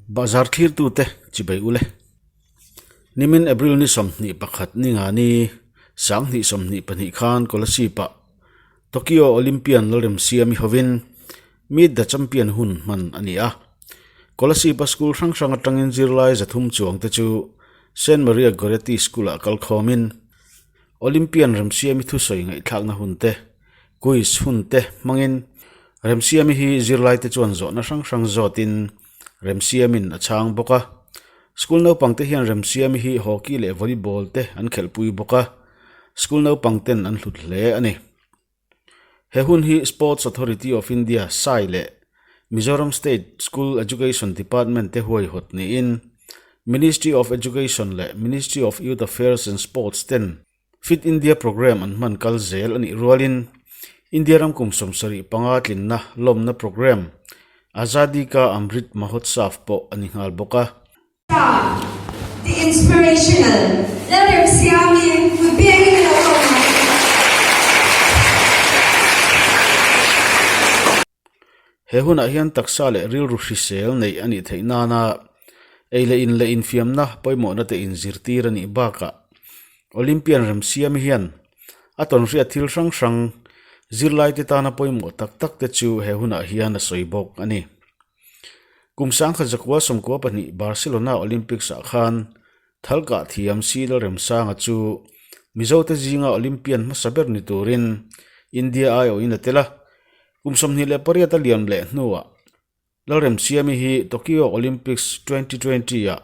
Bahzar thlirtute chibai ule. Nimin April ni 21 ni nga ni 2022 khan Kolasib-ah Tokyo Olympian Lalremsiami hovin Meet the Champion hun hman a ni a. Kolasib-a school hrang hrang atangin zirlai 300 chuangte chu Saint Maria Goretti School-ah kalkhawmin Olympian Remsiami thusawi ngaihthlakna hun te, quiz hun te hmangin Remsiami hi zirlaite chuan zawhna hrang hrang zawtin Remsiamin a chhang bawk a. School naupang te hian Remsiami hi hockey leh volleyball te an khelhpui bawk a, school naupang ten an hlut hle a ni. He hun hi Sports Authority of India, SAI, leh Mizoram State School Education Department te huaihawt niin Ministry of Education leh Ministry of Youth Affairs and Sports ten Fit India Programme an hman kal zel a nih rualin India ram kum 75 tlinna lawmna programme Azadi Ka Amrit Mahotsav pawh a ni nghal bawk a. The inspirational Lalremsiami kut biangin a lo ko mai. He hunah hian taksa leh rilru hrisel neih a nih theih nana ei leh in leh infiamna pawimawhna te inzirtir a nih bakah Olympian Remsiami hian a tawnhriat thil hrang hrang zirlaite tana pawimawh tak tak te chu he hunah hian a sawi bawk a ni. Kum 1992 Barcelona Olympics-ah khan Thalkah thiam Si Lalremsanga chu Mizote zinga Olympian hmasa ber ni turin India aiawhin a tel a. Kum 28 a liam leh hnuah Lalremsiami hi Tokyo Olympics 2020-ah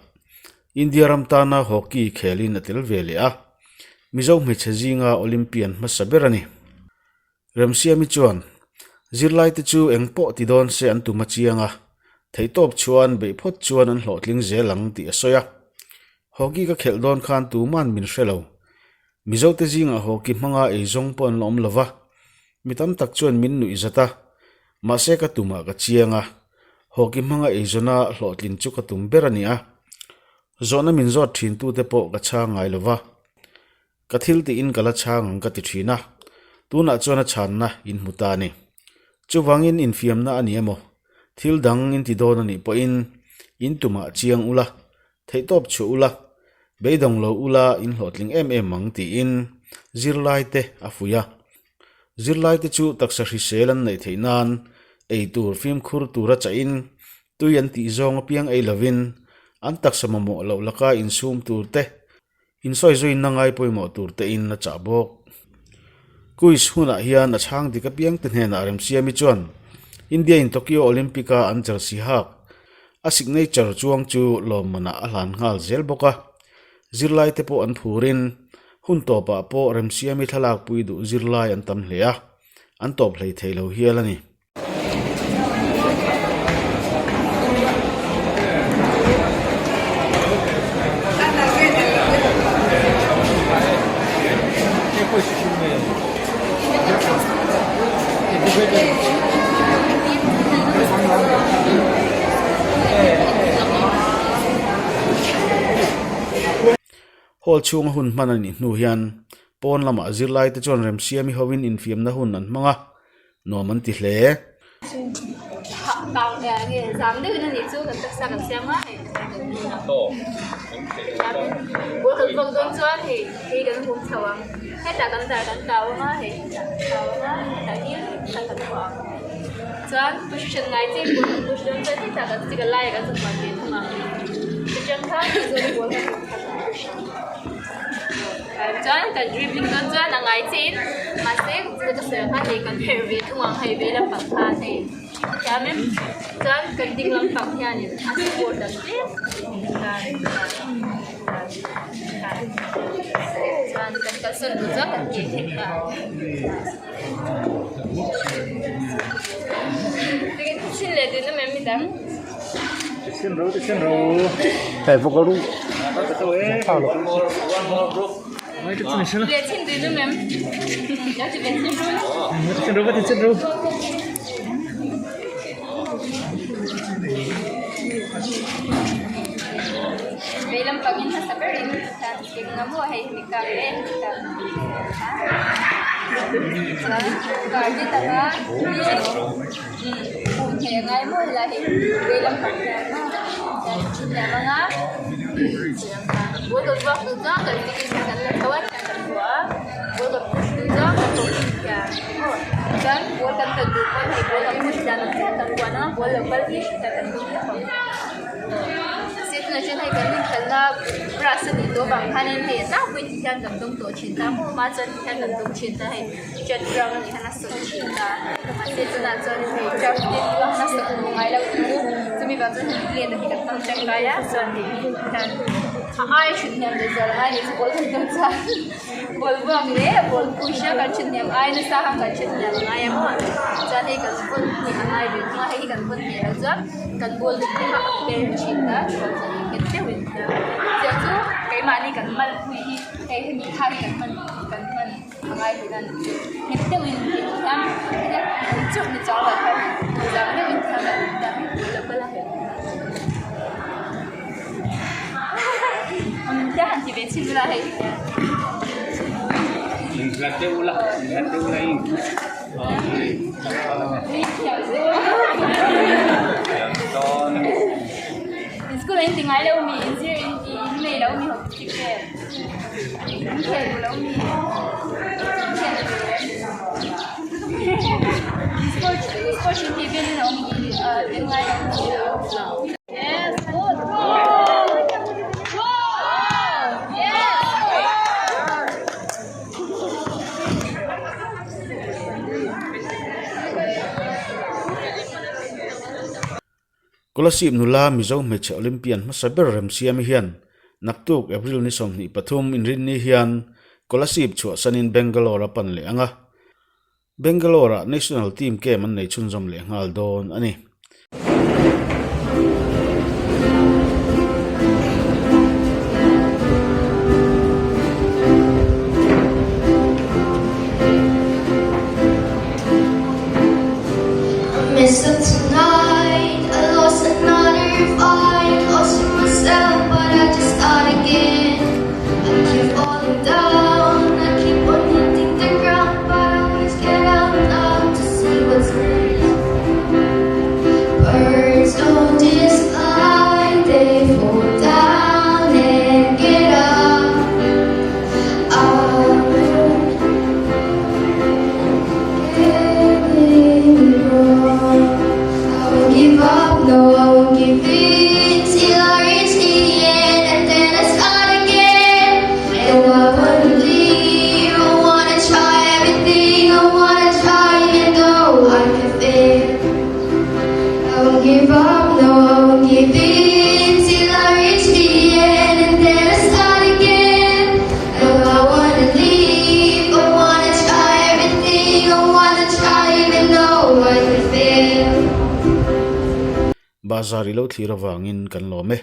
India ram tana hockey khelin a tel ve leh a, Mizo hmeichhe zinga Olympian hmasa ber a ni. Remsiami chuan, Zirlaite chu eng pawh ti dawn se an tum a chiang a, theihtawp chuan beih phawt chuan an hlawhtling zel ang tih a sawi a. Hockey ka khelh dawn khan tuman min hre lo. Mizote zingah hockey hmanga eizawng pawh an la awm lo va, mi tam tak chuan min nuih zat a, mahse ka tumah ka chiang a, hockey hmanga eizawna hlawhtlin chu ka tum ber a ni a. Zawhna min zawt thintute pawh ka chhang ngai lo va. Ka thil tiin ka la chhang ang ka ti thin a, tunah chuan a chhanna in hmu ta a ni. Chuvangin infiamna a ni emaw, thil dang in ti dawn a nih pawhin in tumah chiang ula, theihtawp chhuah ula, beidawng lo ula in hlawhtling em em ang tiin zirlaite a fuih a. Zirlaite chu taksa hrisel an neih theih nan ei tur fimkhur tura chahin tui an tih zawng apiang ei lovin an taksa mamawh loh laka insum tur te, Insawi zuinna ngai pawimawh tur te in a chah bawk. Quiz hunah hian a chhang dik apiang te hnenah Remsiami chuan India in Tokyo Olympic a an jersey hak a signature chuang chu lawmmanah a hlan nghal zel bawk a. Zirlai te pawh an phurin hun tawpah pawh Remsiami thlalakpui duh zirlai an tam hle a, an tawp hlei thei lo hial a ni. Hall chhunga hun hman a nih hnu hian pawn lamah zirlaite chuan remsiami hovin infiamna hun an hmang a. Nuam an ti hle. Chuan kan dribbling dawn chuan a ngai chiah in mahse ka sawi ang khan hei kan herh ve thung ang hei vei lampang khan hei thiam em chuan kan ding lampang hianin a support ang tlem chuan kan kalsawn duh chuan kan ke theih ta chin leh dun em em midang. Chuan kar ni taka hi hmuh hneh ngai maw helai hi vei lampang hian maw hian thil hniam anga ball kan vuak duh chuan kan dik in kan la tho a hian kan vuah a ball kan push duh chuan kan tawh in hian maw chuan ball kan pet duh pawn hei ball kan push dan ang chiah kan vuah na ball lo kal hi heta kan tum thlap ang mahse tunah chuan hei kan inkhelhna grass a nih tawh vang khanin hei a tlangpui tih hian kan dawng tawh thin ta maw hma chuan ti hian kan dawng thin ta hei chat ground a nih khan a sawi thin ta mahse tunah chuan hei turf te chu a han sawi duh ngai lo tih chu chumi vang chuan hei plate hi kan hmang tangkai a chuan hei hi hian a aia thut hniam leh zual angai nih chu ball kan dawng chuan ball vuak leh ball push a kan thut hniam ai nasa khan kan thut hniam angai a maw chuan hei kan vawn hnih angai ve thung a hei hi kan vawn hnih loh chuan kan ball te kha a per thin a chuan nghet deuhin chiah chu keimahni kan malpui hi hei hemi thar hi kan hman kan hman. A ngai tih nan nghet deuhin tih hian hetia an chauh ni chang loh hian zang deuhin ti hian kan awm ta lo kal a an tia han ti ve chhin ila hei. Inhlat deuh ula inhlat deuh ula in School ah in ti ngai lo mi in zir in nei lo mi ho chick vel. Kolasib nula Mizo hmeichhe Olympian hmasa ber Remsiami hian naktuk April ni 23 inrinni hian Kolasib chhuahsanin Bangalore a pan leh ang a, Bangalore-ah National Team Camp an nei chhunzawm leh nghal dawn a ni. Bazar i lo thlir avangin kan lawm e.